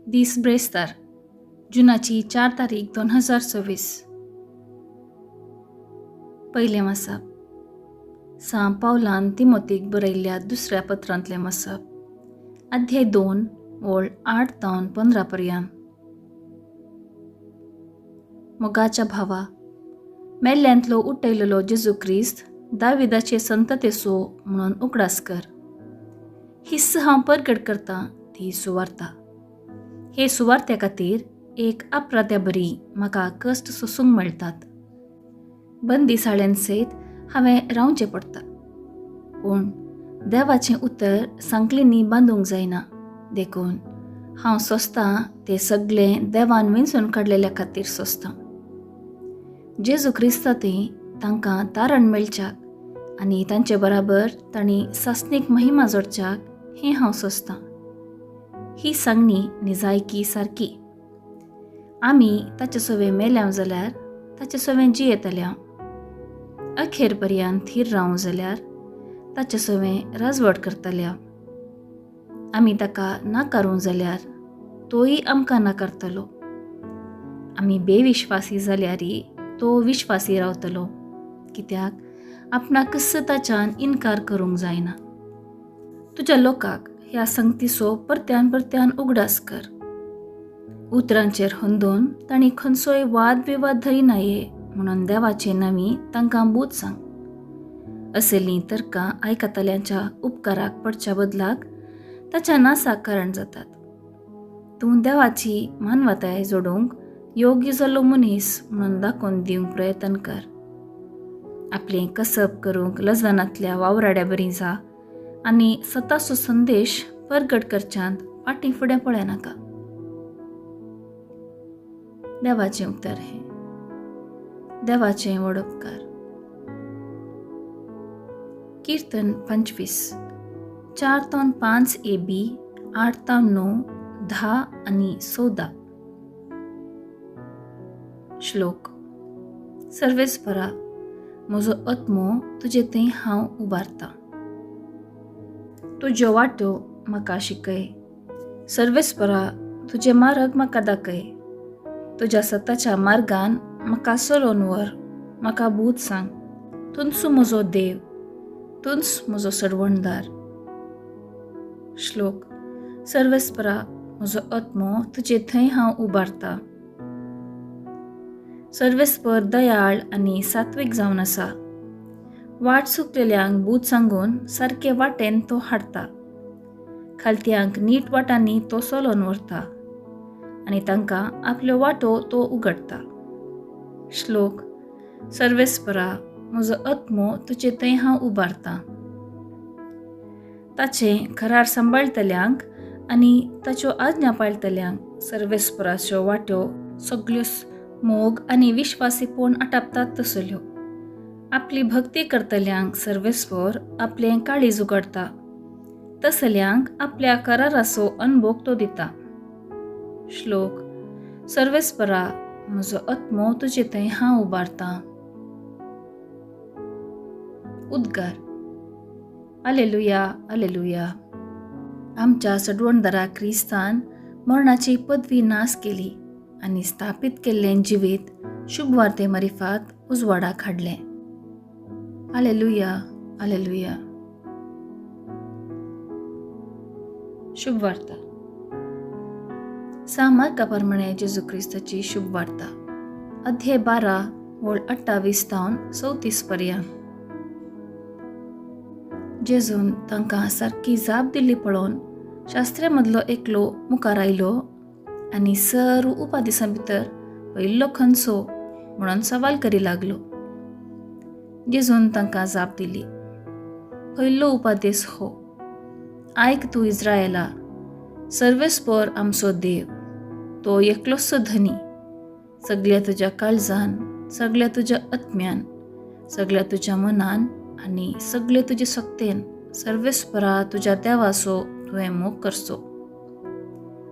दीस ब्रेस्तार, जुनाची 4 तारीख 2026. पयलें वाचप, सां पावलान तिमोतीक बरयल्ल्या दुसऱ्या पत्रांतलें वाचप, अध्याय 2 ओळ 8 तावन 15 पर्यंत. मोगाच्या भावा, मेल्ल्यांतलो उठयलेलो जेजू क्रिस्त दाविदाचे संततेचो म्हणून उगडास कर. हिस्स हांव परगट करतां ती सुवार्ता. हे सुवार्ते खातीर एक अपराध्या बरी म्हाका कश्ट सोसूंक मेळटात. बंदी साळ्यान सयत हांवें रावचें पडटा. पूण देवाचें उतर सांकलींनी बांदूंक जायना, देखून हांव सोंसतां तें सगळें देवान विंचून काडलेल्या खातीर सोंसतां. जेजू क्रिस्ता थंय तांकां तारण मेळच्याक आनी तांचे बराबर तांणी सासणीक महिमा जोडच्याक हें हांव सोंसतां. ही सांगणी निजायकी सारकी. आमी ताचे सवें मेल्याव जाल्यार ताचे सवें जियेतल्या. अखेर पर्यंत थीर रावूं जाल्यार ताचे सवें राजवट करतल्या. आमी ताका नाकारूं जाल्यार तोय आमकां नाकारतलो. आमी बेविश्वासी जाल्यारय तो विश्वासी रावतलो, कित्याक आपणाकच ताच्यान इनकार करूंक जायना. तुज्या लोकाक ह्या संगतीचो परत्यान परत्यान उगडास कर. उतरांचेर हंदून तांणी खंयचोय वाद विवाद धरिनाये म्हणून देवाचे नांवी तांकां बूद सांग. असलीं तर्कां आयकतल्यांच्या उपकाराक पडच्या बदलाक ताच्या नासाक कारण जातात. तूं देवाची मानवताय जोडूंक योग्य जाल्लो मनीस म्हणून दाखोवन दिवंक प्रयत्न कर. आपलें कसब करूंक लजनांतल्या वावराड्या बरी जा आनी सताचो संदेश परगट करच्यांत फाटीं फुडें पळयनाका. देवाचें उतर हें. देवाचें व्हड उपकार. किर्तन 25, 4 तावन 5 ए बी, 8 तावन 9, 10 आनी 14. श्लोक. सर्वेस्परा, म्हजो आत्मो तुजे थंय हांव उबारतां. तुज्यो वाट्यो म्हाका शिकय सर्वेस्परा, तुजे मार्ग म्हाका दाखय. तुज्या सताच्या मार्गान म्हाका चलोवन व्हर, म्हाका बूद सांग. तूंच म्हजो देव, तूंच म्हजो सरवणदार. श्लोक. सर्वेस्परा, म्हजो आत्मो तुजे थंय हांव उबारतां. सर्वेस्पर दयाळ आनी सात्वीक जावन आसा. वाट चुकलेल्यांक बूद सांगून सारके वाटेन तो हाडटा. खालत्यांक नीट वाटांनी तो चलोवन व्हरता आनी तांकां आपल्यो वाटो तो उगडटा. श्लोक. सर्वेस्परा, म्हजो आत्मो तुजे थंय हांव उबारतां. ताचें करार सांबाळटल्यांक आनी ताच्यो आज्ञा पाळटल्यांक सर्वेस्पराच्यो वाट्यो सगल्यो मोग आनी विश्वासीपण आटापतात तसल्यो. आपली भक्ती करतल्यांक सर्वेस्पर आपलें काळीज उगडटा. तसल्यांक आपल्या कराराचो अनभोग तो दिता. श्लोक. सर्वेस्परा, म्हजो आत्मो तुजे थंय हांव उबारतां. उद्गार. आलेलुया, आलेलुया. आमच्या सडवणदारा क्रिस्तान मरणाची पदवी नास केली आनी स्थापीत केल्लें जिवीत शुभवार्ते मारिफात उजवाडाक हाडलें. आलेलुया, आलेलुया. शुभवार्ता. सां मार्का प्रमाणे जेजू क्रिस्ताची शुभवार्ता, अध्याय 12 ओळ 28 तावन 34 पर्यंत. जेजून तांकां सारकी जाप दिल्ली पळोवन शास्त्र्या मदलो एकलो मुखार आयलो आनी सर्व उपादिसां भितर पयल्लो खंयचो म्हणून सवाल करी लागलो. जेजून तांकां जाप दिली, पयलो उपादेस हो, आयक तूं इस्रायला, सर्वेस्पर आमचो देव तो एकलोचो धनी. सगल्या तुज्या काळजान, सगल्या तुज्या आत्म्यान, सगल्या तुज्या मनान आनी सगळे तुजे शक्तेन सर्वेस्परा तुज्या देवाचो तुवें मोग करचो.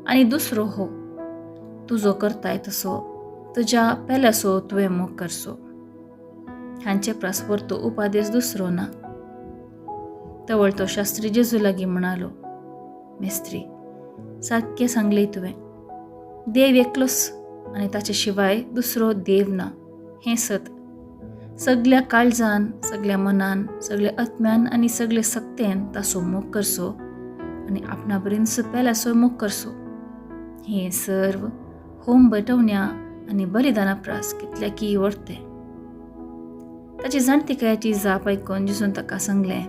आनी दुसरो हो, तुजो करताय तसो तुज्या पेल्याचो तुवें मोग करचो. हांचे प्रास तो उपादेस दुसरो ना. तवळ तो शास्त्री जेजू लागीं म्हणालो, मेस्त्री, सारकें सांगलें तुवें. देव एकलोच आनी ताचे शिवाय दुसरो देव ना हें सत. सगल्या काळजान, सगल्या मनान, सगल्या आत्म्यान आनी सगले सक्तेन ताचो मोग करचो आनी आपणा बरींच पेल्याचो मोग करचो. हें सर्व होम बटवण्या आनी बलिदाना प्रास कितल्या की व्हडतें. ताची जाणतिकायेची जाप आयकून जेजून ताका सांगलें,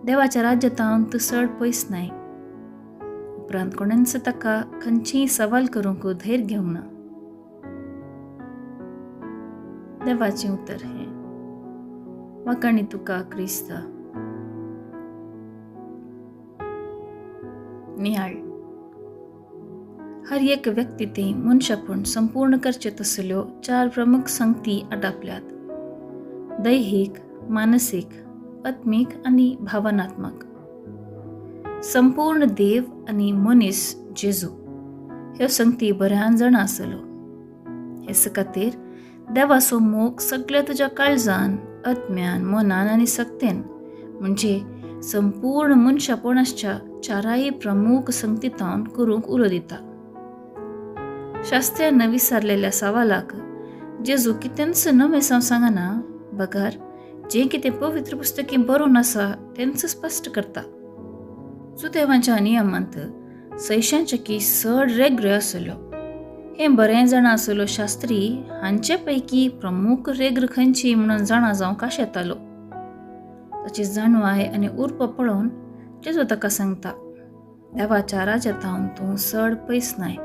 देवाच्या राज्यातावन तूं चड पयस नाय. उपरांत कोणेंच ताका खंयचीय सवाल करूंक धैर्य घेवंक ना. देवाचें उतर हें. वाखाणी तुका क्रिस्ता. निहाळ. हर एक व्यक्ती ते मनशापण संपूर्ण करचे तसल्यो चार प्रमुख संगती आटापल्यात: दैहीक, मानसीक, आत्मीक आनी भावनात्मक. संपूर्ण देव आनी मनीस जेजू ह्यो संगती बऱ्यान जाणा आसलो. हेच खातीर देवाचो मोग सगळ्या तुज्या काळजान, आत्म्यान, मनान आनी सक्तेन, म्हणजे संपूर्ण मनशापणाच्या चाराय प्रमुख संगतीतावन करूंक उलो दिता. शास्त्र्यान विचारलेल्या सवालाक जेजू कितेंच नवें सांगना, बगर जें कितें पवित्र पुस्तकी बरोवन आसा तेंच स्पश्ट करता. जुदेवांच्या नियमांत सयशांच्या की चड रेग्र आसल्यो हें बरें जाणा आसलो शास्त्री हांचे पैकी प्रमुख रेग्र खंयची म्हणून जाणा जावंक आशेतालो. ताची जाणवाय आनी उर्प पळोवन जेजू ताका सांगता, देवाच्या राज्यातावन तूं चड पयस नाय.